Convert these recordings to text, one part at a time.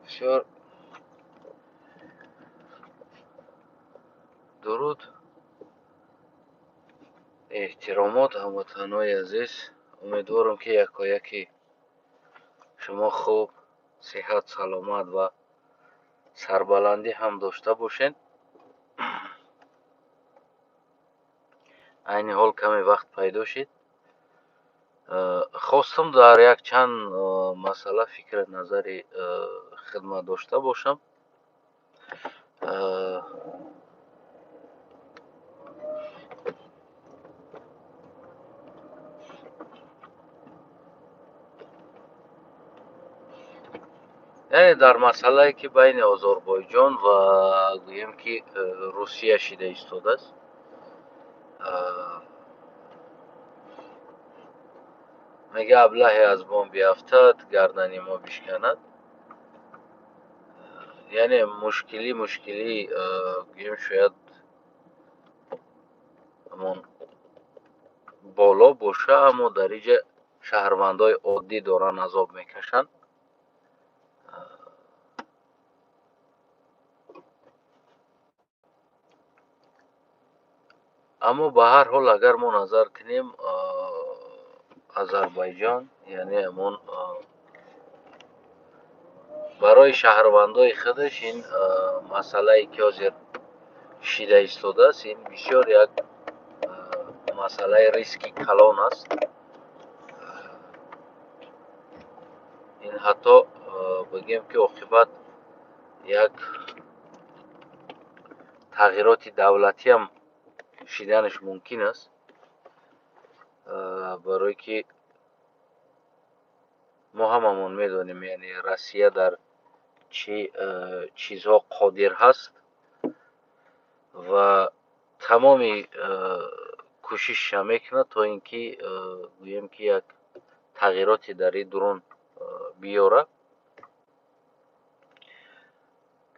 Бисёр дуруд, эҳтиромот, ҳамватанҳои азиз. Умедворам, ки якояки шумо хуб, сиҳат, саломат ва сарбаландӣ ҳам дошта бошед. Айни ҳол каме вақт пайдо шид. Хостам дар якчанд масъала фикри назари хидмат дошта бошам. Яъне дар масъалае, ки байни Озарбойҷон ва гӯем ки Русия шида истодааст. Мега, аблаҳе аз бом биафтад, гардани мо бишканад. Яъне мушкилӣ, гӯем, шояд ҳамон боло боша, аммо дар инҷа шаҳрвандои оддӣ доранд азоб мекашанд. Аммо ба ҳар ҳол, агар мо назар кунем, Озарбойҷон, яъне ҳамон барои шаҳрвандои худаш ин масъалае, ки ҳозир шида истодааст, ин бисёр як масъалаи риски калон аст. Ин ҳатто, бигем ки, оқибат як тағйироти давлатиам шиданаш мумкин аст, барое ки мо ҳамамон медонем, яъне Россия дар чӣ чизҳо қодир ҳаст ва тамоми кӯшишша мекунад, то ин ки, гӯем ки, як тағйироте дар ин дурун биёрад.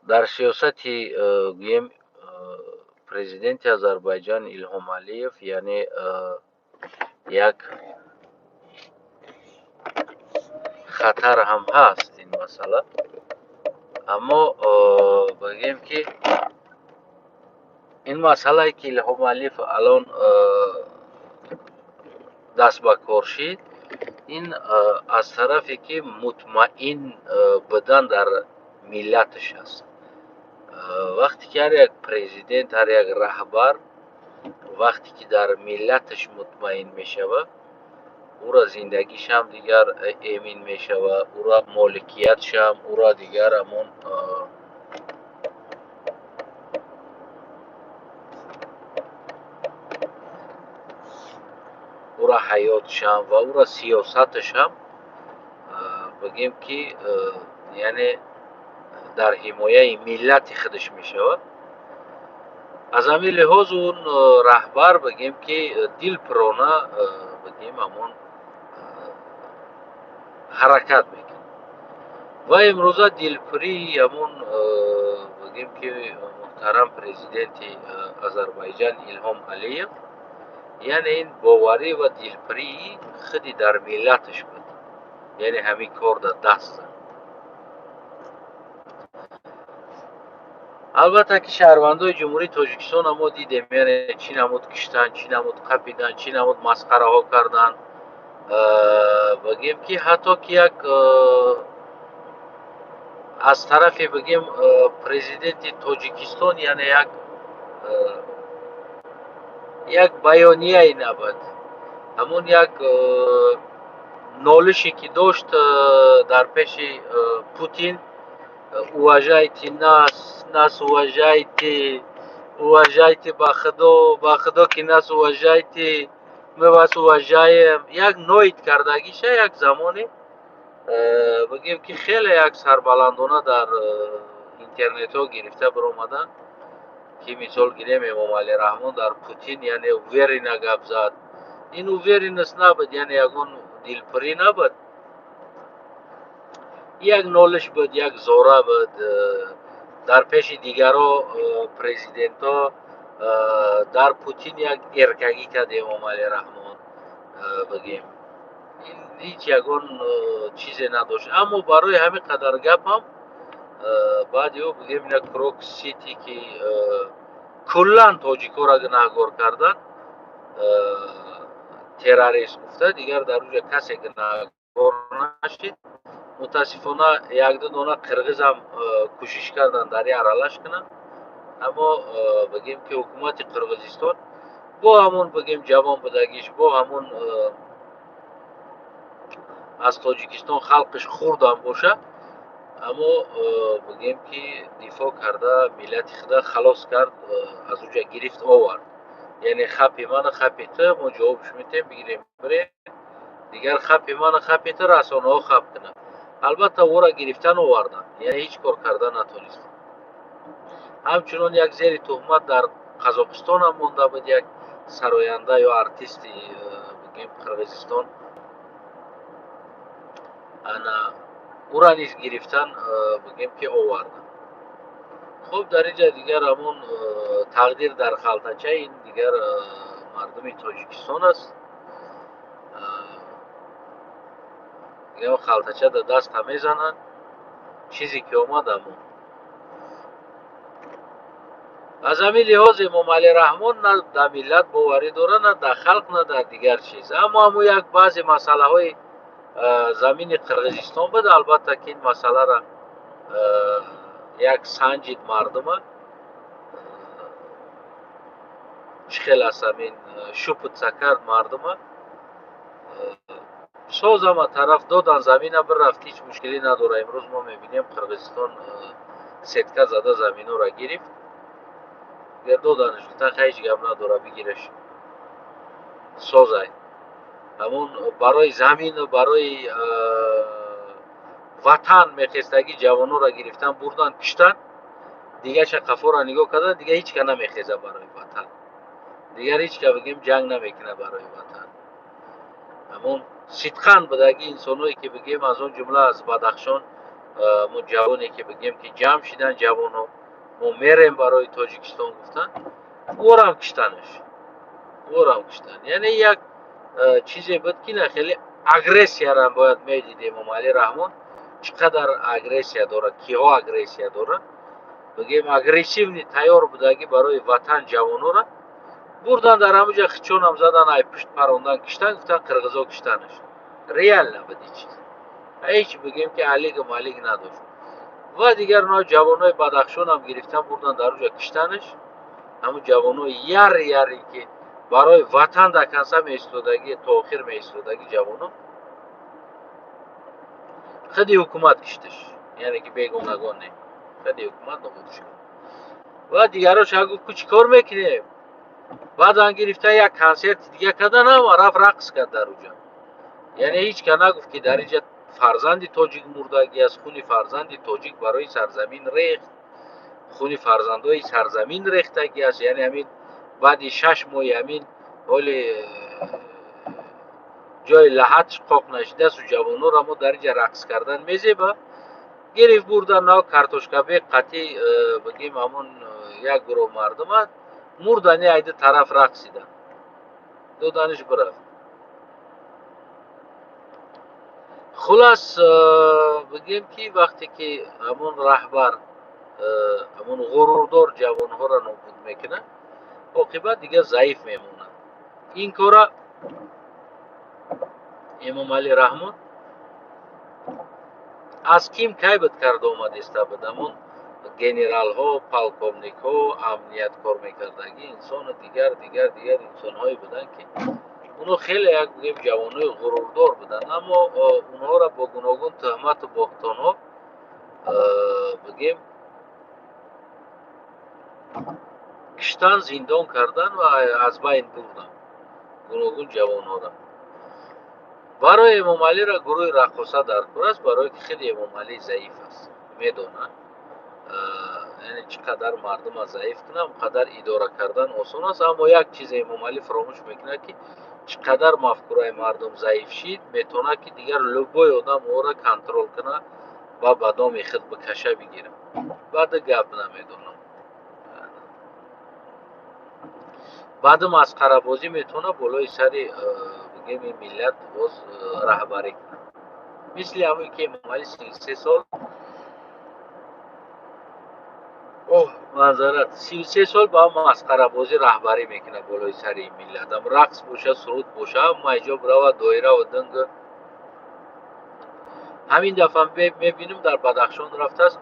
Дар сиёсати, гӯем, президенти Озарбойҷон Илҳом Алиев, яъне як хатар ҳам ҳаст ин масъала, аммо, бигем ки, ин масъалае, ки Илҳом Алиев алон даст ба кор шид, ин аз тарафе, ки мутмаин будан дар миллаташ аст. Вақте ки ҳар як президент, ҳар як раҳбар, вақте ки дар миллаташ мутмаин мешавад, ӯра зиндагишам дигар эмин мешавад, ӯра моликиятшам, ӯра дигар ҳамон ӯра ҳаётшам ва ӯра сиёсаташам, бигем ки, яъне дар ҳимояи миллати худаш мешавад. Аз ҳамин лиҳоз он раҳбар, бигем ки, дилпурона, бигем, ҳамон ҳаракат мекунад. Ва имрӯза дилпурии ҳамон, бигем ки, муҳтарам президенти Озарбойҷан Илҳом Алиев, яъне ин боварӣ ва дилпурии худи дар миллаташ буд, яъне ҳамин кор дар даст зад. Албатта ки шаҳрвандои Ҷумҳурии Тоҷикистона мо дидем, яъне чӣ намуд киштан, чӣ намуд қапидан, чӣ намуд масхараҳо кардан. Бигем ки, ҳатто ки як аз тарафе, бигем, президенти Тоҷикистон, яъне як баёнияе набуд. Ҳамон як нолише, ки дошт дар пеши Путин: «Уважайте нас, нас уважайте, уважайте, ба худо, ба худо ки нас уважайте, мы вас уважаем». Як ноид кардагиша як замоне, бигем ки, хеле як сарбаландона дар интернетҳо гирифта биромаданд, ки мисол гирем, Эмомалӣ Раҳмон дар Путин, яъне уверенно гап зад. Ин уверенность набуд, яъне ягон дилпурӣ набуд, як нолиш буд, як зора буд дар пеши дигаро президентҳо. Дар Путин як эркагӣ кард Эмомалӣ Раҳмон, бигем, ин ҳеҷ ягон чизе надошт. Аммо барои ҳамин қадар гапам Баъди ӯ бигем ина Крокус Сити, ки куллан тоҷикҳоро гунаҳгор кардан, террорист гуфта, дигар дар уҷа касе гунаҳгор нашид. Мутаассифона, якду дона қирғизам кӯшиш карданд дар ин аралаш кунанд, аммо бигем ки ҳукумати Қирғизистон бо ҳамон, бигем, ҷавон будагиш, бо ҳамон аз Тоҷикистон халқиш хурдам боша, аммо бигем ки дифоъ карда, миллати худа халос кард, аз уҷа гирифт, овард. Яъне хапи ману хапи ту, мо ҷавобш метем, бигирем, бирем. Дигар хапи ману хапи ту расонаҳо хап кунанд. Албатта, ӯро гирифтан, овардан, яъне ҳеҷ кор карда натонист. Ҳамчунон як зери туҳмат дар Қазоқистонам монда буд як сароянда ё артисти, бигем, Қирғизистон. Ана ӯра низ гирифтан, бигем ки овардан. Хуб, дар инҷа дигар ҳамон тақдир дар халтача, ин дигар мардуми Тоҷикистон аст. Дигар халтача дар даста мезананд, чизе ки омад, ҳамон. Аз ҳамин лиҳоз Эмомалӣ Раҳмон на дар миллат боварӣ дорад, на дар халқ, на дар дигар чиз. Аммо ҳамун як баъзе масъалаҳои замини Қирғизистон буд. Албатта ки ин масъаларо як санҷид мардума, чӣ хел аст ҳамин, щупаться кард мардума. Соз ҳама тараф додан, замина бирафт, ҳеҷ мушкилӣ надорад. Имрӯз мо мебинем, Қирғизистон сетка зада заминҳоро гирифт. Дигар доданаш, гуфтан, ҳеҷ гап надорад, бигираш, созай. Ҳамон барои замину барои ватан мехестагӣ ҷавонҳоро гирифтан, бурдан, киштан. Дигарша қафоро нигоҳ кардан, дигар ҳеҷ ка намехеза барои ватан, дигар ҳеҷ ка, бигем, ҷанг намекунад барои ватан. Ҳамон сидқан будагӣ инсонҳое ки, бигем, аз он ҷумла аз Бадахшон мо ҷавоне ки, бигем, ки ҷамъ шидан ҷавонҳо, мо мерем барои Тоҷикистон гуфтан, ӯрам киштанаш, ӯрам киштан. Яъне як чизе буд ки на хеле агрессияра бояд медид. Эмомалӣ Раҳмон чӣ қадар агрессия дорад, киҳо агрессия дорад, бигем, агрессивный тайёр будагӣ барои ватан ҷавонҳоро бурдан, дар ҳамуҷа хичонам задан, ай пушт парондан, киштан, гуфтан қирғизо киштанаш. Реально буд ин чиз, ҳеҷ, бигем, ки алигу малиг надошт. Ва дигар но ҷавонҳои Бадахшонам гирифтан, бурдан, дар уҷа киштанаш. Ҳамун ҷавонҳои яри яре ки барои ватан дар конца меистодагӣ, то охир меистодагӣ ҷавонҳо, худи ҳукумат кишташ, яъне ки бегонагон не, худи ҳукумат нобуд шуд. Ва дигарош гуфт, ку чӣ кор мекунем? Баъдан гирифта, як консерти дига кардан, ҳама рафт, рақс кард дар уҷа. Яъне ҳеҷ ка нагуфт, ки дар инҷа фарзанди тоҷик мурдагӣ аст, хуни фарзанди тоҷик барои сарзамин рехт, хуни фарзандои сарзамин рехтагӣ аст. Яъне ҳамин баъди 6 моҳи ҳамин ҳоли ҷои лаҳатш қоқ нашидасту ҷавонҳоро мо дар инҷа рақс кардан мезеба. Гирифт, бурдан, нав картошкабек қатъи, бигем, ҳамон як гурӯҳ мардума мурдани, айди тараф рақсидан, доданиш бирафт. Хулас, бигем ки вақте ки ҳамон раҳбар ҳамон ғурурдор ҷавонҳоро нобуд мекунад, оқибат дигар заиф мемонад. Ин кора Эмомалӣ Раҳмон аз ким кай буд карда омадиста буд. Ҳамон генералҳо, полковникҳо, амният кор мекардагӣ инсону дигар, дигар, дигар инсонҳое буданд, ки онҳо хеле як, бигем, ҷавонҳои ғурурдор буданд, аммо онҳоро бо гуногун туҳмату боҳтонҳо, бигем, киштан, зиндон кардан ва аз байн бурдан гуногун ҷавонҳоро. Барои Эмомалиро гурӯҳи раққоса дар кор аст, барое ки хеле Эмомалӣ заиф аст, медонад, яъне чӣ қадар мардума заиф кунам, он қадар идора кардан осон аст. Аммо як чизе Эмомалӣ фаромӯш мекунад, ки чӣ қадар мафкураи мардум заиф шид, метавонад ки дигар любой одам ӯро контрол кунад ва ба доми худ бикаша, бигирад. Баъди гап намедонам, баъди масхарабозӣ метавонад болои сари, бигем, ин миллат боз раҳбарӣ кунад, мисли ҳамое ки Эмомалӣ 33 сол. Оҳ, манзара, 33 сол ба масхарабозӣ раҳбарӣ мекунад болои сари ин миллат. Ам рақс боша, суруд боша, ҳама ҷо бирава, доираву динг. Ҳамин дафъа мебинем, дар Бадахшон рафтааст,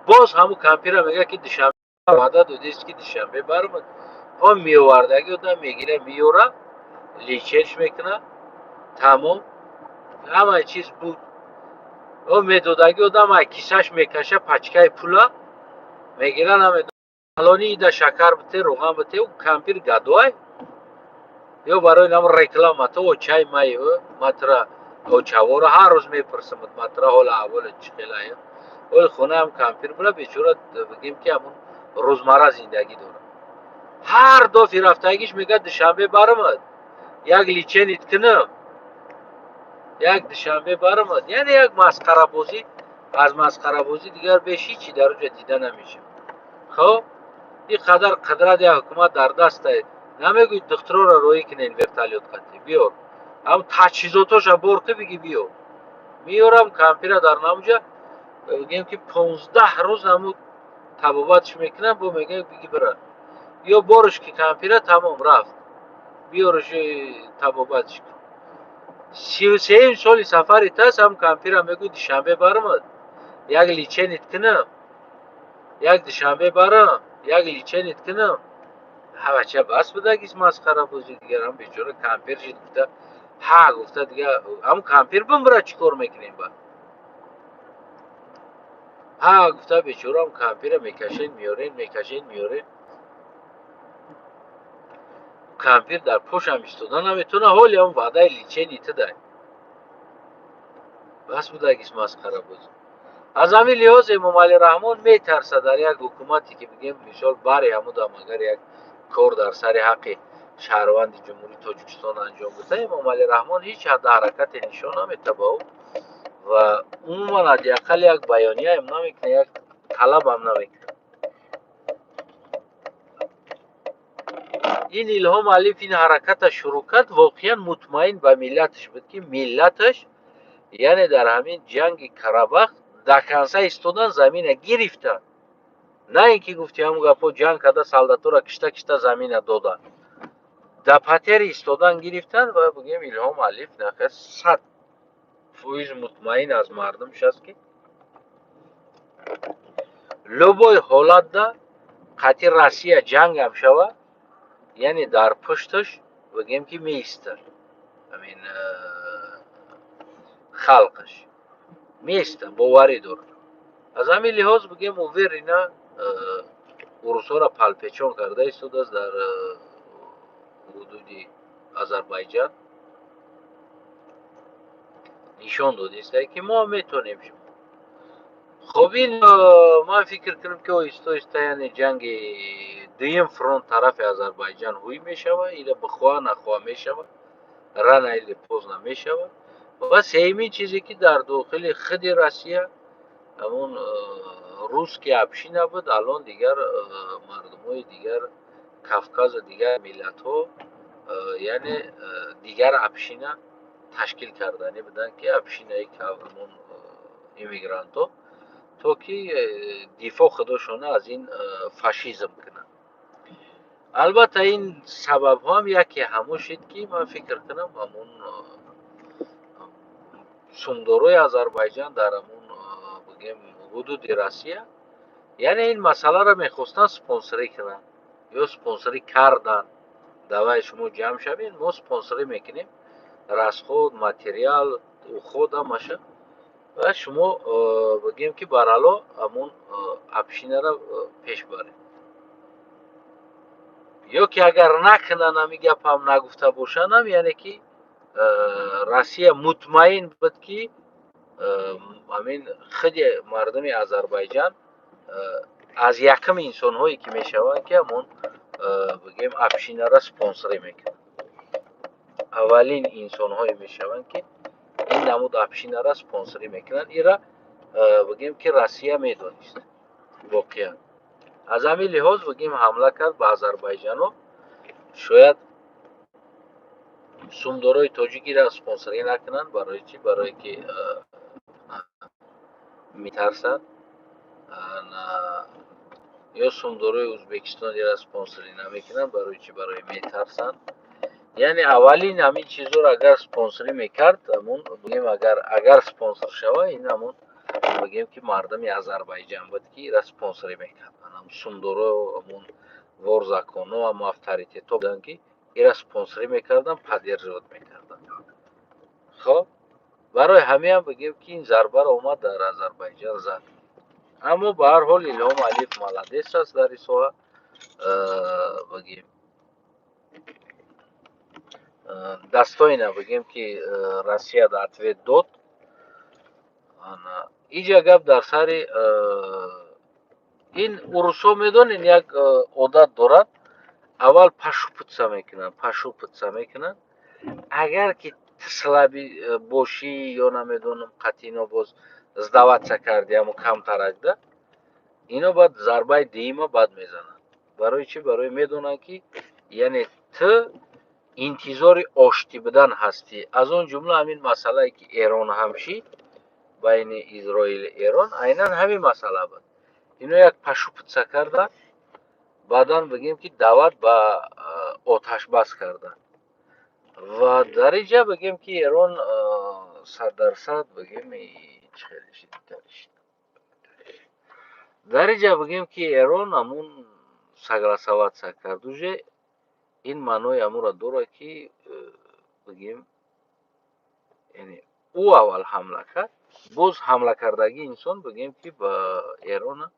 боз ҳамун кампира мегӯяд, ки душанбе ваъда додист, ки душанбе баромад. Он меовардаги одам мегира, меёра, лечение ш мекуна, тамом, ҳамаи чиз буд. О медодаги одам ай кисаш мекаша, пачкаи пула мегира, намедонам, фалони ида шакар бите, рӯған бите. Ӯ кампир гадоай ё барои нам реклама то очай май матра очавора ҳар рӯз мепурсамад, матра ҳола аҳволи чӣ хелая. Оли хонаам кампир була, бечора, бигем ки ҳамун рӯзмарра зиндагӣ дорад. Ҳар дофи рафтагиш мегӯяд: «Душанбе баромад, як лечение т кунам, як душанбе баромад». Яъне як масхарабозӣ, аз масхарабозӣ дигар беш ҳичи дар оҷа дида намешавад. Хоб, ин қадар қудрат як ҳукумат дар дастае, намегӯи духтурора роҳӣ кунен, вертолёт қатӣ биёр, ҳам таҷҳизотоша бор ки, биги биё, меёрам кампира дар намуҷа, бигем ки 15 рӯз ҳамун табобатш мекунам, бо мегӯяд: «Биги, бира». Ё борш ки кампира тамом рафт, биёрш, табобатш кун. 33-юм соли сафари тас ҳам кампира мегӯй: «Душанбе баромад, як лечение т кунам, як душанбе барам, як лечение т кунам». Ҳавача, бас будагис масхарабозӣ дигар. Ҳам бечора кампир шид, гуфта ҳа, гуфта дигар ҳам кампир бимбира, чӣ кор мекунем ба ҳа, гуфта бечораам кампира мекашен, меёрен, мекашен, меёрен. Кампир дар пошам истода наметавона, ҳоли ҳам ваъдаи лечение тидай. Бас будагис масхарабозӣ. Аз ҳамин лиҳоз Эмомалӣ Раҳмон метарсад дар як ҳукумате ки, бигем, мисол, бари ҳамудам агар як кор дар сари ҳаққи шаҳрванди Ҷумҳурии Тоҷикистон анҷом буда, Эмомалӣ Раҳмон ҳеҷ ҳадда ҳаракате нишон намедиҳад ба ӯ ва умуман ҳадди ақал як баёнияам намекунад, як талабам намекунад. Ин Илҳом Алиев ин ҳараката шурӯъ кард, воқеан мутмаин ба миллаташ буд, ки миллаташ, яъне дар ҳамин ҷанги Карабах до конца истодан, замина гирифтанд, на ин ки гуфти ҳамун гапҳо, ҷанг карда, солдатора кишта кишта замина доданд, да патери истодан гирифтанд. Ва бигӯем, Илҳом Алиев нахе 100% мутмаин аз мардумш аст, ки любой ҳолатда қатъи Россия ҷангам шавад, яъне дар пушташ, бигӯем, ки меистад, ҳамин халқаш меистад, боварӣ дорад. Аз ҳамин лиҳоз, бигӯем, уверенно урусҳоро палпечон карда истодааст дар ҳудуди Азарбайҷан, нишон додистае, ки мо метавонем. Хоб, ин ман фикр кунам, ки оҳиста оҳиста, яъне ҷанги дуюм фронт тарафи Азарбайҷан ҳуй мешавад, ила бихоҳа нахоҳа мешавад, рано или поздно мешавад. Ва сеюмин чизе, ки дар дохили худи Россия ҳамон русский община буд, алон дигар мардумои дигар Кавказу дигар миллатҳо, яъне дигар община ташкил карданӣ буданд, ки общинаи ҳамон иммигрантҳо, то ки дифоъ худошона аз ин фашизм кунанд. Албатта, ин сабабҳоам яке ҳамон шуд, ки ман фикр кунам, ҳамон сумдорои Азарбайҷан дар ҳамон, бигем, ҳудуди Россия, яъне ин масъаларо мехостанд спонсорӣ кунанд ё спонсорӣ карданд: «Давай, шумо ҷамъ шавед, мо спонсорӣ мекунем, расход, материал, уход, ҳамаша, ва шумо, бигем, ки барало ҳамон общинаро пеш баред». Ё ки агар накунанд, ҳами гапам нагуфта бошандам, яъне ки Россия мутмаин буд, ки ҳамин худи мардуми Азарбайҷан аз якум инсонҳое ки мешаванд, ки ҳамон, бигем, общинаро спонсорӣ мекунанд, аввалин инсонҳое мешаванд, ки ин намуд общинаро спонсорӣ мекунанд. Ира, бигем, ки Россия медонист воқеан. Аз ҳамин лиҳоз, бигем, ҳамла кард ба азарбайҷано. Шояд сумдорои тоҷикиро спонсорӣ накунанд. Барои чӣ? Барое ки метарсанд. Ё сумдорои Ӯзбекистон ира спонсорӣ намекунанд. Барои чӣ? Барои метарсанд. Яъне аввалин ҳамин чизҳоро агар спонсорӣ мекард, ҳамун бигем, агар спонсор шава, ин ҳамун бигем, ки мардуми Азарбайҷан буд, ки ира спонсорӣ мекарданд. Ҳамун сумдоро, ҳамун вор законо, ҳамун авторитетҳо буданд, ки ира спонсорӣ мекарданд, поддерживать мекарданд. Хоб, барои ҳамиам бигем, ки ин зарбаро омад, дар Азарбайҷан зад. Аммо ба ҳар ҳол Илҳом Алиев молодец аст дар ин соҳа. Бигем, достойно, бигем, ки Россия ответ дод. Иҷа гап дар сари ин урусҳо, медонед, як одат дорад: аввал пощупаться мекунанд, пощупаться мекунанд. Агар ки ту слабый бошӣ ё, намедонам, қатъи боз сдаваться карди, ҳамо камтаракда, ино баъд зарбаи дуюма баъд мезананд. Барои чӣ? Барои медонанд, ки яъне ту интизори оштӣ будан ҳастӣ. Аз он ҷумла ҳамин масъалае, ки Эрон ҳам шид, байни Изроилу Эрон айнан ҳамин масъала буд. Ино як пощупаться карданд, баъдан, бигем, ки даъват ба оташбас карданд. Ва дар инҷа, бигем, ки Эрон 100%, бигем, дар инҷа, бигем, ки Эрон ҳамун согласоваться кард. Уже ин маънои ҳамонро дорад, ки, бигем, яъне ӯ аввал ҳамла кард, боз ҳамлакардагии инсон, бигем, ки ба Эрона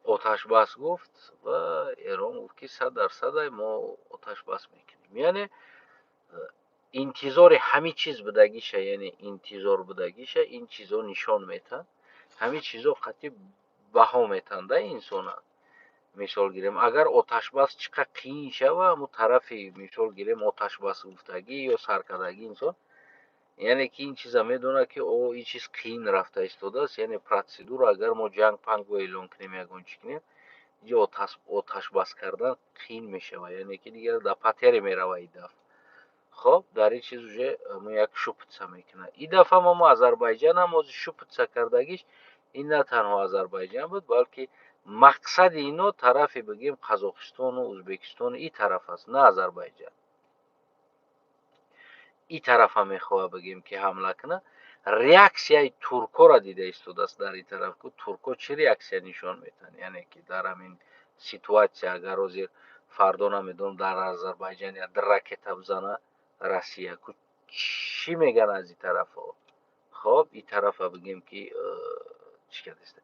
оташбас гуфт ва Эрон гуфт, ки 100%-ай мо оташбас мекунем. Яъне интизори ҳамин чиз будагиша, яъне интизор будагиша ин чизо нишон метаҳанд. Ҳамин чизо қатъи баҳо метаҳанд да инсона. Мисол гирем, агар оташбас чӣ қадр қиин шава, ҳамун тарафи, мисол гирем, оташбас гуфтагӣ ё саркардагии инсон, яъне ки ин чиза медонад, ки о, ин чиз қиин рафта истодааст. Яъне процедура, агар мо ҷанг пангу эълон кунем, ягон чӣ кунем, инҷо оташбас кардан қиин мешавад, яъне ки дигар дар потери мерава ин дафъа. Хоб, дар ин чиз уже мо як щупаться мекунад. Ин дафъа мо Азарбайҷанам ҳозир щупаться кардагиш, ин на танҳо Азарбайҷан буд, балки мақсади ино тарафи, бигем, Қазоқистону Ӯзбекистону ин тараф аст, на Азарбайҷан. Ин тарафа мехоҳад, бигем, ки ҳамла кунад. Реаксияи туркҳоро дида истодааст дар ин тараф, ку туркҳо чӣ реаксия нишон медиҳанд. Яъне ки дар ҳамин ситуация, агар ҳозир фардо, намедонам, дар Азарбайҷан як ракета бизана Россия, ку чӣ мегӯянд аз ин тарафҳо? Хоб, ин тарафа, бигем, ки чӣ кардааст,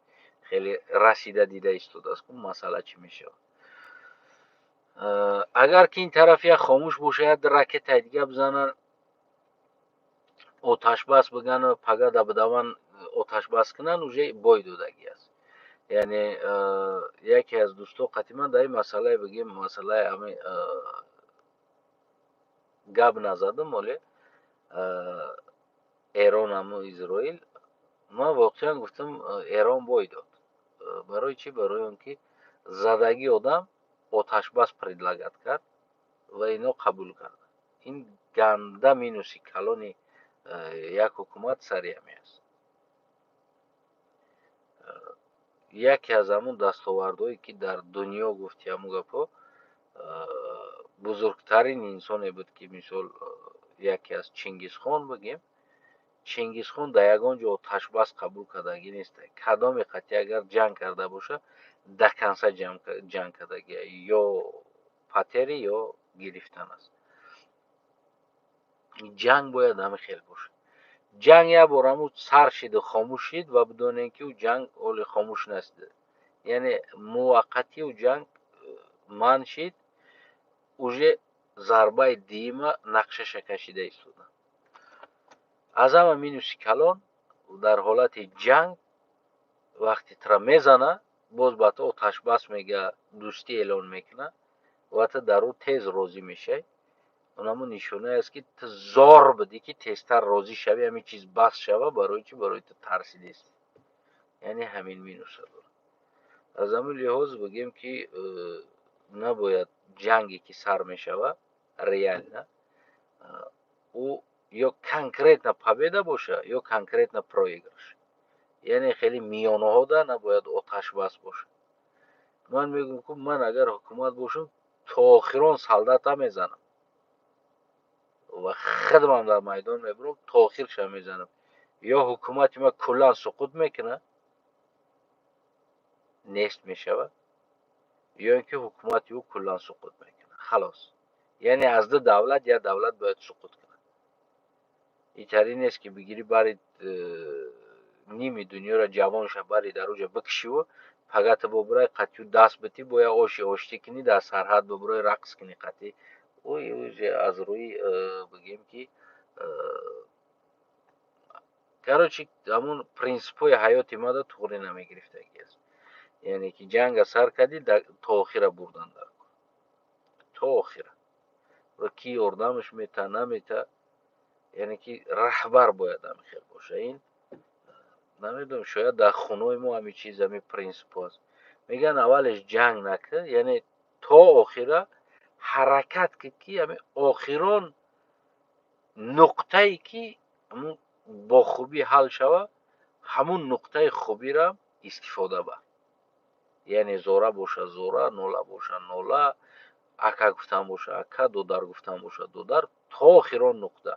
хеле расида дида истодааст, ку масъала чӣ мешавад. Агар ки ин тараф як хомӯш боша, як ракетаи дига бизананд, оташбас бигӯянд, пага дабдаван оташбас кунанд, уже бой додагӣ аст. Яъне яке аз дӯстҳо қатъи ман дар ин масъалае, бигем, масъалаи ҳамин гап назадам. Оле Эрон ҳаму Изроил, ман воқеан гуфтам, Эрон бой дод. Барои чӣ? Барои он ки задагии одам оташбас предлагать кард ва ино қабул карданд. Ин ганда минуси калони як ҳукумат сари ҳамин аст. Яке аз ҳамун дастовардҳое, ки дар дунё, гуфти ҳамун гапҳо, бузургтарин инсоне буд, ки мисол яке аз Чингизхон, бигем, Чингизхон дар ягон ҷо оташбас қабул кардагӣ нест. Кадоме қатъи агар ҷанг карда боша, до конца ҷанг кардагия, ё потери, ё гирифтан аст. Ҷанг бояд ҳамин хел бошад. Ҷанг як бор ҳамун сар шиду хомӯш шид ва бидонем, ки ӯ ҷанг ҳоле хомӯш нашуда, яъне муваққатӣ ӯ ҷанг манъ шид, уже зарбаи дуюма нақшаша кашида истоданд. Аз ҳама минуси калон дар ҳолати ҷанг, вақте тура мезана, боз ба ту оташбас мега, дӯстӣ эълон мекунад ва ту дар ӯ тез розӣ мешавӣ. Онамо нишонае аст, ки ту зор будӣ, ки тезтар розӣ шавӣ, ҳамин чиз бас шава. Барои чӣ? Барои ту тарсидест. Яъне ҳамин минуса дорад. Аз ҳамин лиҳоз, бигем, ки набояд ҷанге, ки сар мешава, реально ӯ ё конкретно победа боша, ё конкретно проигрыш. Яъне хеле миёнаҳода набояд оташбас бошад. Ман мегӯям, ку ман агар ҳукумат бошам, то охирон солдата мезанам ва худмам дар майдон мебурам, то охирша мезанам. Ё ҳукумати ма куллан суқут мекунад, нест мешавад, ё ин ки ҳукумати ӯ куллан суқут мекунад. Халос. Яъне аз ду давлат як давлат бояд суқут кунад. Итари нест, ки бигирӣ, бари ними дунёро, ҷавонша бари дар уҷа бикшиву пагата бобурай қатъю даст битӣ, бояд оши оштӣ кунӣ, дар сарҳад бобурай рақс кунӣ қатъӣ. Аз рӯи бигем, ки короче, ҳамун принсипҳои ҳаёти мада туғри намегирифтагӣ аст. Яъне ки ҷанга сар кардӣ, то охира бурдан дар кор, то охира. Ки ёрдамаш мета, намета, яъне ки раҳбар бояд ҳамин хел боша. Ин намедонам, шояд дар хунои мо ҳамин чиз, ҳамин принсипҳо аст. Мегӯянд, аввалеш ҷанг накар, яъне то охира ҳаракат ки, ки ҳамин охирон нуқтае, ки ҳамун бо хубӣ ҳал шава, ҳамун нуқтаи хубиро истифода бар. Яъне зора боша зора, нола боша нола, ака гуфтан боша ака, додар гуфтан боша додар, то охирон нуқта.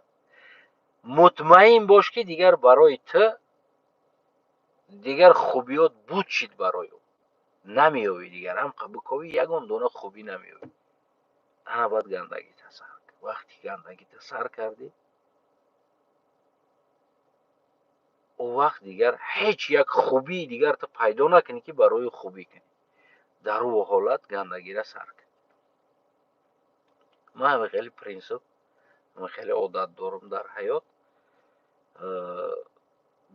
Мутмаин бош, ки дигар барои ту дигар хубиёт буд шид, барои ӯ намеёвӣ. Дигар ҳам биковӣ, ягон дона хубӣ намеёвӣ. Ана баъд гандагита сар. Вақти гандагита сар кардӣ, он вақт дигар ҳеҷ як хубии дигар ту пайдо накунӣ, ки барои хубӣ кунӣ. Дар ӯ ҳолат гандагира сар кун. Ман ҳамин хеле принсип, ҳамин хеле одат дорам дар ҳаёт.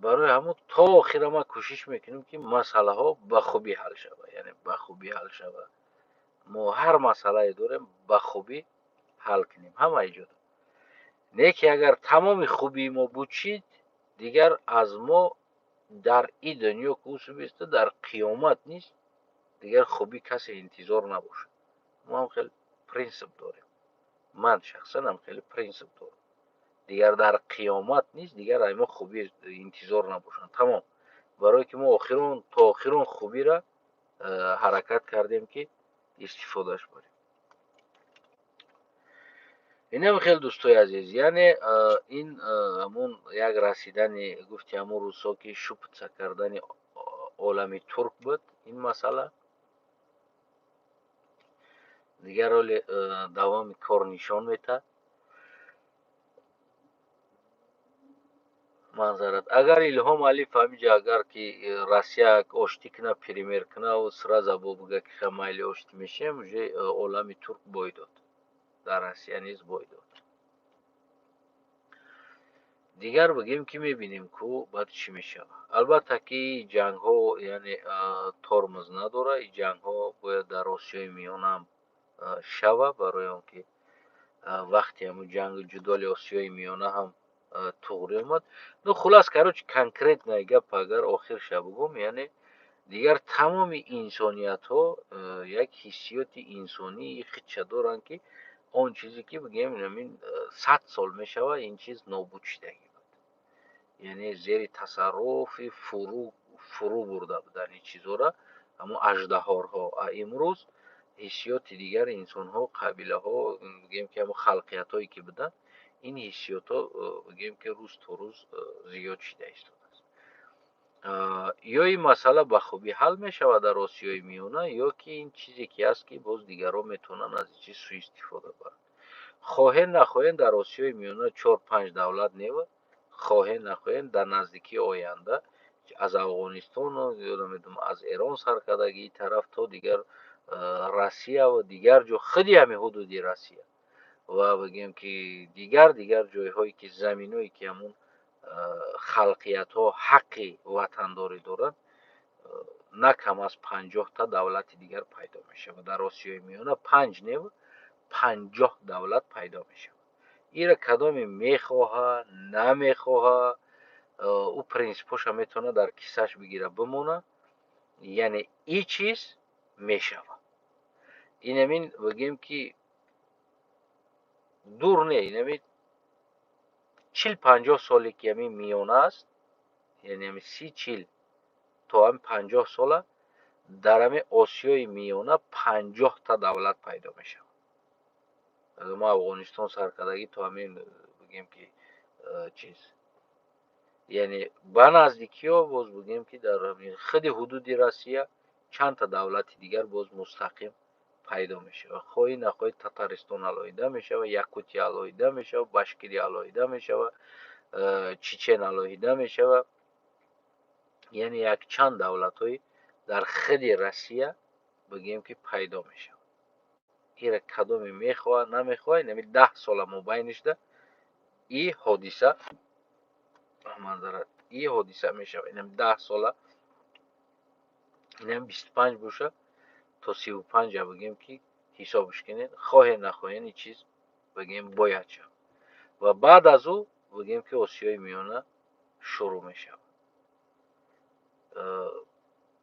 Барои ҳамун то охира ман кӯшиш мекунем, ки масъалаҳо ба хубӣ ҳал шавад, яъне ба хубӣ ҳал шавад. Мо ҳар масъалае дорем, ба хубӣ ҳал кунем ҳамаи ҷода. Не ки агар тамоми хубии мо буд шид, дигар аз мо дар и дунё кӯсубиста, дар қиёмат низ дигар хубӣ касе интизор набошад. Мо ҳам хеле принсип дорем. Ман шахсан ҳам хеле принсип дорам. Дигар дар қиёмат низ дигар ай мо хубӣ интизор набошанд. Тамом. Барое ки мо охирон то охирон хубиро ҳаракат кардем, ки истифодаш барем. Инам хеле, дӯстои азиз, яъне ин ҳамун як расидани, гуфти ҳамун рӯзҳо, ки шупца кардани олами турк буд ин масъала. Дигар ҳоле давоми кор нишон метаҳад манзарат. Агар Илҳом Алиев ҳаминҷа, агар ки Россия оштӣ куна, перемирие кунаву сразу бо бига, ки ха, майли, оштӣ мешавем, уже олами турк бой дод, дар Россия низ бой дод. Дигар бигем, ки мебинем, ку баъд чӣ мешавад. Албатта ки ҷангҳо, яъне тормоз надорад. Ин ҷангҳо бояд дар Осиёи Миёнаам шава, барои он ки вақти ҳамун ҷанги ҷудоли Осиёи Миёна ҳам туғри омад. Ну, хулас, короче, конкретный гап, агар охирша бугум, яъне дигар тамоми инсониятҳо як ҳиссиёти инсонии худша доранд, ки он чизе ки бигем, ҳамин 100 сол мешавад, ин чиз нобуд шудагӣ буд, яъне зери тасарруфи фурӯ бурда буданд ин чизҳоро ҳамун аждаҳорҳо. А имрӯз ҳиссиёти дигари инсонҳо, қабилаҳо, бигем ки ҳамун халқиятҳое ки буданд, ин ҳиссиётҳо, бигем ки рӯз то рӯз зиёд шуда истодааст. Ё ин масъала ба хубӣ ҳал мешавад дар Осиёи Миёна, ё ки ин чизе ки ҳаст, ки боз дигарон метавонанд аз ин чиз суистифода баранд. Хоҳем нахоҳем, дар Осиёи Миёна чор панҷ давлат нева, хоҳем нахоҳем, дар наздикии оянда аз Афғонистону намедонам, аз Эрон сар кардаги ин тараф то дигар Россия ва дигар ҷо, худи ҳамин ҳудуди Россия ва бигем ки дигар ҷойҳое ки заминое ки ҳамун халқиятҳо ҳаққи ватандорӣ доранд, на кам аз 50-та давлати дигар пайдо мешавад. Дар Осиёи Миёна панҷ нева, 50 давлат пайдо мешавад. Ира кадоме мехоҳа, намехоҳа, ӯ принсипҳоша метавонад дар кисаш бигира, бимона. Яъне и чиз мешавад. Инамин бигем ки дур не, инами 40-50 соле ки ҳамин миёна аст, яъне ҳами 30-40. То ҳами 50 сола дар ҳами Осиёи Миёна 50-та давлат пайдо мешавад. Мо Афғонистон саркардагӣ то ҳамин, бигем ки, чиз, яъне ба наздикиҳо боз, бигем ки, дар худи ҳудуди Россия чандта давлати дигар боз мустақим пайдо мешавад. Хоҳӣ нахоҳӣ, Татаристон алоҳида мешавад, Якутия алоҳида мешавад, Башкирия алоҳида мешавад, Чечен алоҳида мешавад. Яъне якчанд давлатҳои дар худи Россия, бигем ки, пайдо мешавад. Ира кадоме мехоҳад, намехоҳад, инами 10 сола мобайнишда и ҳодиса манзара, и ҳодиса мешавад. Инами 10 сола, инами 25 боша, то 35-а, бигем ки, ҳисобш кунед, хоҳе нахоҳен, ин чиз, бигем, бояд шавад. Ва баъд аз ӯ, бигем ки, Осиёи Миёна шурӯъ мешавад.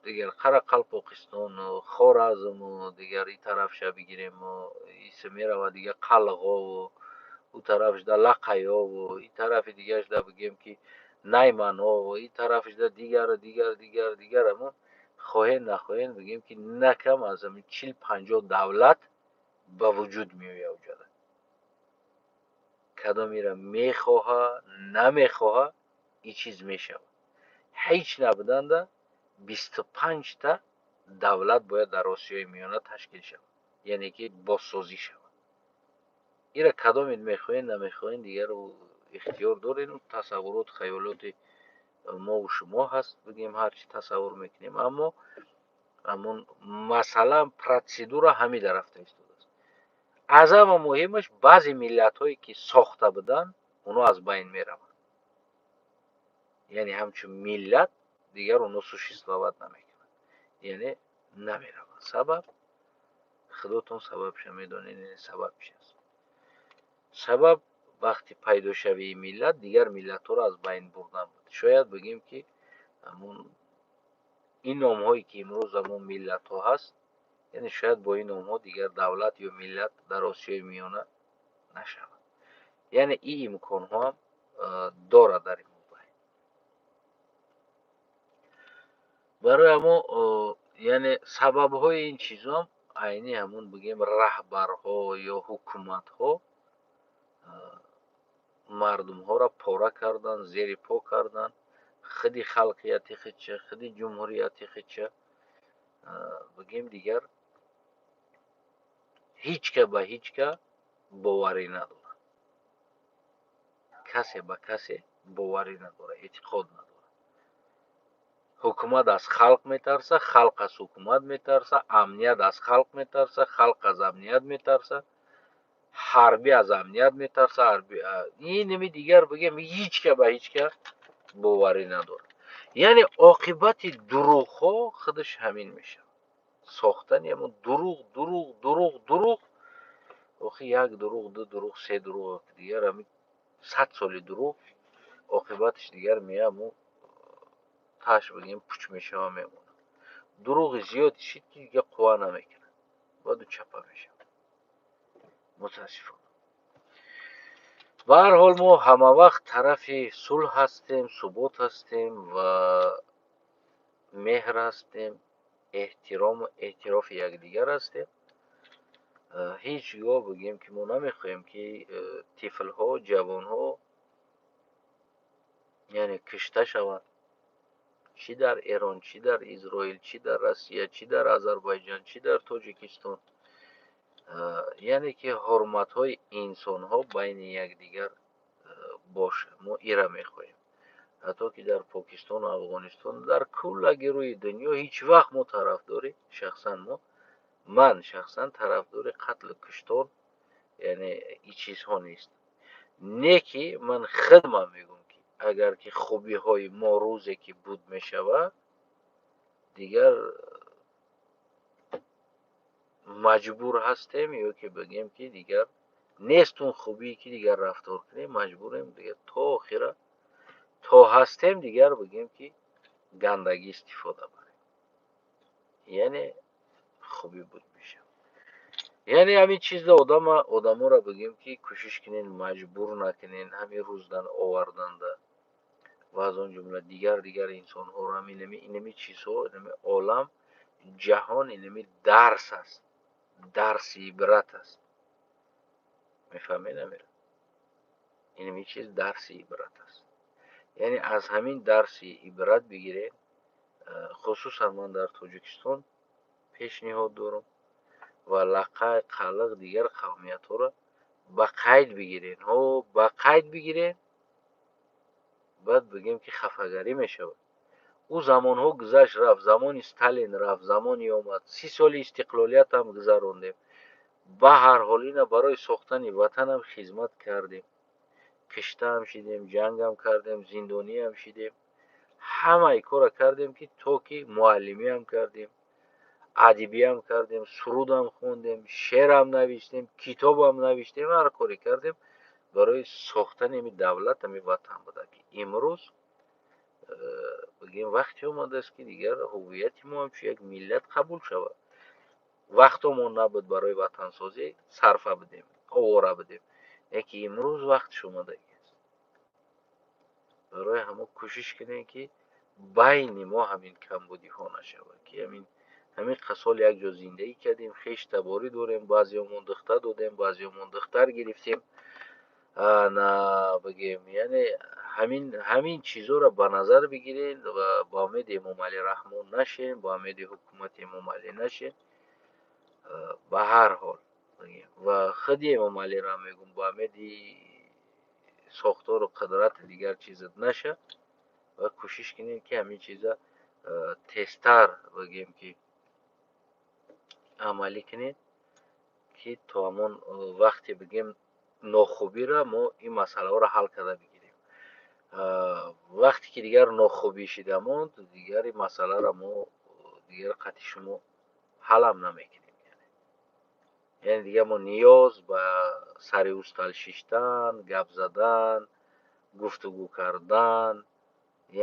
Дигар Қарақалпоқистону Хоразму дигар и тарафша бигирему, исе меравад, дигар Қалғову ӯ тарафшда Лақайёву и тарафи дигаршда, бигем ки, Найманову и тарафшда дигару дигар, дигар, дигар. Амон хоҳен нахоҳен, бигем ки, на кам аз ҳамин 40-50 давлат ба вуҷуд меояд. Уҷада кадомеро мехоҳа, намехоҳа, ин чиз мешавад. Ҳеҷ набуданда 25-та давлат бояд дар Осиёи Миёна ташкил шавад, яъне ки бозсозӣ шавад. Ира кадомед мехоҳед, намехоҳед, дигар ихтиёр доред. Тасаввурот, хаёлоти мову шумо ҳаст, бигем, ҳар чӣ тасаввур мекунем, аммо ҳамон масалан процедура ҳамида рафта истодааст. Аз ҳама муҳимаш, баъзе миллатҳое ки сохта буданд, онҳо аз байн мераванд, яъне ҳамчун миллат дигар онҳо существовать намекунанд, яъне намераванд. Сабаб худотон сабабша медонед, сабаб чи аст. Сабаб вақти пайдошавии миллат дигар миллатҳоро аз байн бурдан буд. Шояд, бигем ки, ҳамон ин номҳое ки имрӯз ҳамон миллатҳо ҳаст, яъне шояд бо ин номҳо дигар давлат ё миллат дар Осиёи Миёна нашавад. Яъне ин имконҳо ҳам дорад дар ин мобайн. Барои ҳамо, яъне сабабҳои ин чизҳоам айни ҳамон, бигем, раҳбарҳо ё ҳукуматҳо мардумҳоро пора кардан, зери по кардан, худи халқияти худча, худи ҷумҳурияти худча, бигем, дигар ҳеҷ ка ба ҳеҷ ка боварӣ надорад, касе ба касе боварӣ надорад, эътиқод надорад. Ҳукумат аз халқ метарса, халқ аз ҳукумат метарса, амният аз халқ метарса, халқ аз амният метарса, ҳарбӣ аз амният метарса. Инами дигар, бигем, ҳеҷ ка ба ҳеҷ ка боварӣ надорад. Яъне оқибати дурӯғҳо худаш ҳамин мешавад, сохтани ҳамон дурӯғ, дурӯғ, дурӯғ, дурӯғ. Охи як дурӯғ, ду дурӯғ, се дурӯғ, дигар ҳамин 100 соли дурӯғ, оқибаташ дигар меаму таш, бигем, пуч мешава, мемонад. Дурӯғи зиёд шид ки дигар қувва намекунад, баъду чапа мешавад, мутаассифона. Ба ҳар ҳол, мо ҳамавақт тарафи сулҳ ҳастем, субот ҳастем ва меҳр ҳастем, эҳтирому эътирофи якдигар ҳастем. Ҳеҷ гоҳ, бигем ки, мо намехоҳем ки тифлҳо, ҷавонҳо, яъне кушта шаванд, чӣ дар Эрон, чӣ дар Изроил, чӣ дар Россия, чӣ дар Озарбойҷон, чӣ дар Тоҷикистон. Яъне ки ҳурматҳои инсонҳо байни якдигар бошад, мо ира мехоҳем. Ҳатто ки дар Покистону Афғонистон, дар куллаги рӯи дунё ҳеҷ вақт мо тарафдори, шахсан мо, ман шахсан тарафдори қатлу куштор, яъне ин чизҳо нест. Не ки ман худман мегӯям ки агар ки хубиҳои мо рӯзе ки буд мешавад, дигар маҷбур ҳастем ё ки, бигем ки, дигар нест он хубие ки дигар рафтор кунем, маҷбурем дигар то охира, то ҳастем, дигар, бигем ки, гандагӣ истифода барем. Яъне хубӣ буд мешавад. Яъне ҳамин чизда одама, одаморо, бигем ки, кӯшиш кунен, маҷбур накунен. Ҳамин рӯздан оварданда Ва аз он ҷумла дигар инсонҳоро ҳам инами чизҳо, инами олам, ҷаҳон инами дарс аст, дарси ибрат аст. Мефаҳмед амир? Инами чиз дарси ибрат аст. Яъне аз ҳамин дарси ибрат бигиред, хусусан ман дар Тоҷикистон пешниҳод дорам ва лақай, қалиқ, дигар қавмиятҳоро ба қайд бигиред. Ҳо, ба қайд бигиред, баъд бигем ки хафагарӣ мешавад. Ӯ замонҳо гузашт рафт, замони Сталин рафт, замони омад, 30 соли истиқлолият ҳам гузарондем. Ба ҳар ҳол ина барои сохтани ватанам хизмат кардем. Киштаам шидем, ҷангам кардем, зиндониам шидем. Ҳамаи корро кардем ки то ки муаллимиам кардем, адибиам кардем, сурудам хондем, шеърам навиштем, китобам навиштем, ҳар коре кардем барои сохтани ҳамин давлат, ҳамин ватан буда ки имрӯз бигем вақте омадааст ки дигар ҳуввияти мо ҳамчун як миллат қабул шавад. Вақтомон набуд барои ватансозӣ, сарфа будем, овора будем. Яке имрӯз вақтш омадагиаст. Барои ҳамо кӯшиш кунем ки байни мо ҳамин камбудиҳо нашавад, ки ҳамин қасол як ҷо зиндагӣ кардем, хеш таборӣ дорем, баъзеҳомон духтар додем, баъзеҳомон духтар гирифтем. На бигем, яъне ҳамин чизҳоро ба назар бигиред ва ба умеди Эмомалӣ Раҳмон нашем, ба умеди ҳукумати Эмомалӣ нашем. Ба ҳар ҳол бигем ва худи Эмомалиро мегӯм, ба умеди сохтору қудрати дигар чизат наша ва кӯшиш кунем ки ҳамин чиза тезтар бигем ки амалӣ кунем, ки то ҳамон вақте бигем нохубиро мо ин масъалаҳоро ҳал карда бигирем. Вақте ки дигар нохубӣ шида монд, дигар ин масъаларо мо дигар қатъи шумо ҳалам намекунем. Яъне дигар мо ниёз ба сари устал шиштан, гап задан, гуфтугӯ кардан,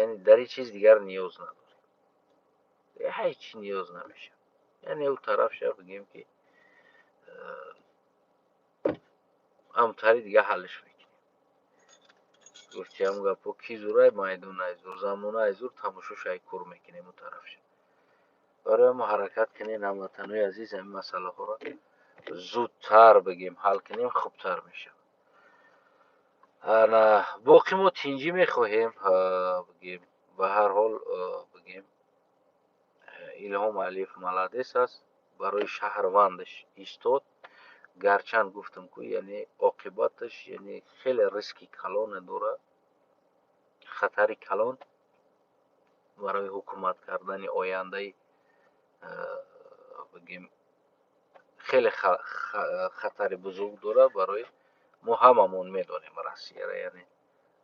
яъне дар ин чиз дигар ниёз надорем. Ҳеҷ чиз ниёз намешавад. Яъне ӯ тараф шав бигем ки ҳамтари дигар ҳаллиш мекунем. Гуфти ҳам гапо ки зурай майдон айзур, замона айзур тамошош айкур мекунем ӯ тараф шав. Барои мо ҳаракат кунем ҳамватанои азиз, ҳамин масъалаҳоро зудтар бигем ҳал кунем, хубтар мешавад. Боқӣ мо тинҷӣ мехоҳем, бигем ба ҳар ҳол бигем Илҳом Алиев маладес аст, барои шаҳрвандаш истод. Гарчанд гуфтам ку, яъне оқибаташ яъне хеле риски калоне дорад, хатари калон барои ҳукумат кардани ояндаи бигем хеле хатари бузург дорад барои мо. Ҳамамон медонем Россияро, яъне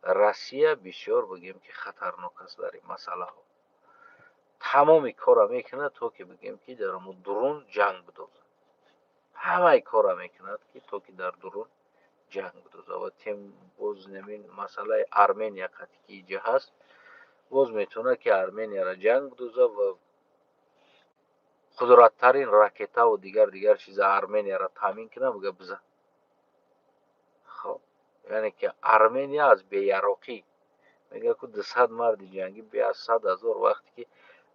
Россия бисёр бигем ки хатарнок аст дар ин масъалаҳо. Тамоми корро мекунад то ки бигем ки дар мо дурун ҷанг бидозад. Ҳамаи корро мекунад ки то ки дар дурун ҷанг бидозад. Ва тем боз намин масъалаи Армения қати ки иҷа ҳаст, боз метавонад ки Арменияро ҷанг бидозад ва қудраттарин ракетаву дигар чиза Арменияро таъмин кунад, бигӯяд бизан. Хоб, яъне ки Армения аз беяроқӣ мегӯяд ку 200 марди ҷангӣ бе аз 100 ҳазор, вақте ки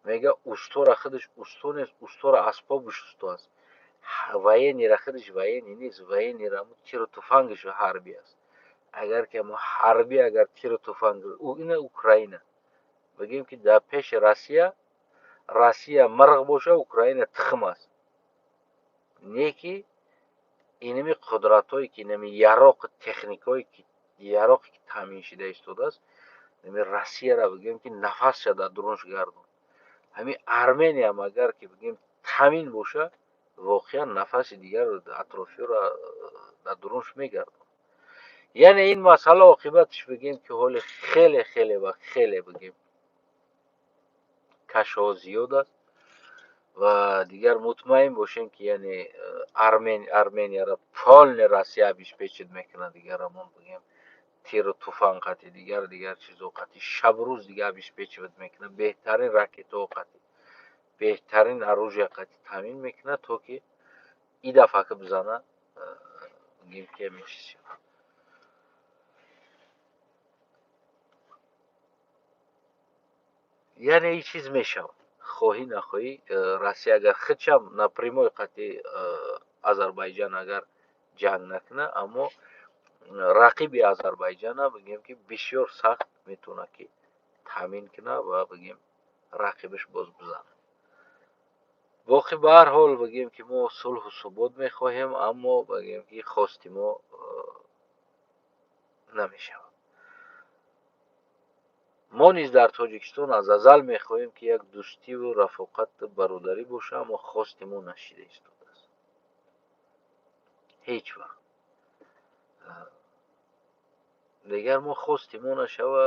мегӯяд устора худаш усто нест, устора асбобаш усто аст. Военныйра худаш военный нест, военныйра тиру туфангаш ҳарбӣ аст. Агар ки мо ҳарбӣ агар тиру туфанг, ина Украина бигем ки дар пеши Россия, Россия мирғ боша, Украина тухм аст. Не ки инами қудратҳое ки инами яроқу техникое ки яроқе ки таъмин шида истодааст, инами Россияро бигем ки нафасша дар дурунш гардон. Ҳамин Армениям агар ки бигем таъмин боша, воқеан нафаси дигар атрофиёро дар дурунш мегардон. Яъне ин масъала оқибаташ бигем ки ҳоли хеле хеле ва хеле бигем кашҳо зиёд аст ва дигар мутмаин бошем ки яъне Арменияро полный Россия обеспечит мекунад, дигар ҳамон бигем тиру туфанг қати дигар чизо қати шабрӯз дигар обеспечивать мекунад, беҳтарин ракетаҳо қати, беҳтарин оружия қати таъмин мекунад, то ки и дафъа ки бизана бигем ки ҳамин чиз шавад. Яъне ин чиз мешавад, хоҳӣ нахоҳӣ. Россия агар худшам напрямую қати Азарбайҷан агар ҷанг накунад, аммо рақиби Азарбайҷана, бигем, ки бисёр сахт метавонад, ки таъмин кунад ва, бигем, рақибаш боз бизанад. Боқӣ, ба ҳар ҳол, бигем, ки мо сулҳу субот мехоҳем, аммо, бигем, ки хости мо намешавад. Мо низ дар Тоҷикистон аз азал мехоҳем, ки як дӯстиву рафоқату бародарӣ боша, аммо хости мо нашида истодааст ҳеҷ вақт. Дигар мо хости мо нашава,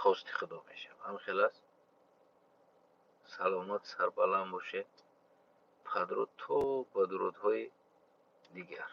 хости Худо мешава. Ҳам хел аст. Саломат, сарбаланд бошед. Падруд то ба дурудҳои дигар.